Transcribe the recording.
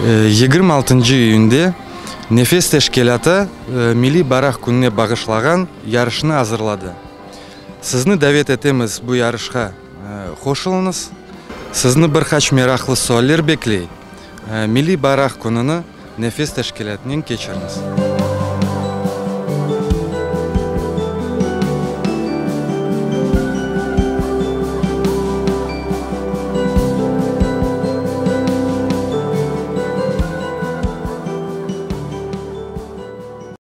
26 iyünde Nefes teşkilâtı Milliy bayraq kününe bağışlağan yarışnı azırladı. Sizni davet etemiz bu yarışqa qoşulıñız. Sizni bir qaç meraqlı sualler bekley. Milliy bayraq kününi Nefes teşkilâtınen keçiriñiz.